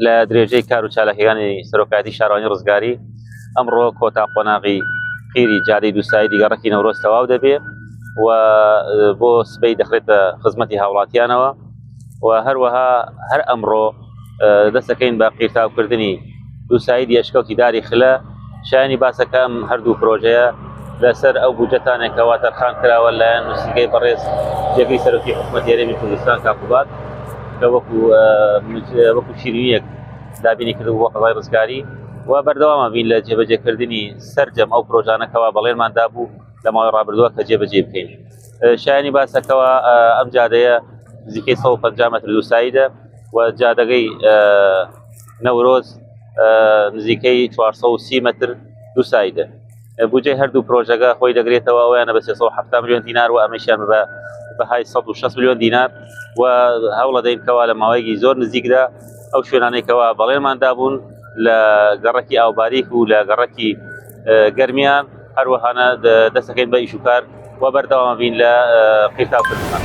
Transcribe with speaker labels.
Speaker 1: لە درێژەی کار و چالاکیەکانی سەرۆکایەتی شارەوانی ڕزگاری ئەمڕۆ کۆتا قۆناغی قیری جادەی دووسایدی گەڕەکی نەورۆز تەواو دەبێ و بۆ سبەی دەخرێتە خزمەتی هاوڵاتیانەوە و هەروەها هەر ئەمڕۆ دەستەکەین بە قیرتاوکردنی دووسایدی ئەشکەوتی داری خلە شایانی باسەکە ئەم هەردوو پرۆژەیە لەسەر ئەو بودجەتانێکەوە تەرخان کراوە لایەن نووسینگەی بەڕێز جێگری سەرۆکی حکوومەتی هەرێمی کوردستان کاکوبات کە وەکو وەکو شیرینیەک دابینی کردو بۆ قەزای ڕزگاری و بەردەوامە بین لە جێبەجێکردنی سەرجەم ئەو پرۆژانەکەەوە بەڵێنمان دابوو لە ماوەی ڕابردووە کە جێبەجێ بکەین شایانی باسەکەەوە ئەم جادەیە نزیکەی 150 متر دووسایدە و جادەکەی نەورۆز نزیکەی 430 متر دووسایدە بودجەی هەردوو پرۆژەکە خۆی دەگرێتەوە ئەویانە بە 370 میلیۆن دینار و ئەمەشیان بە بەهای 160 میلیۆن دینار و هەوڵەدەین کەوا لە ماوەیەکی زۆر نزیکدا ئەو شوێنانەی کەوا بەڵێنمان دابوون لە گەڕەکی ئاوباریک و لە گەڕەکی گەرمیان هەروەهانە دەستەکەین بە ئیشوکار و بەردەوام بین لە قیرتاوکردنمان.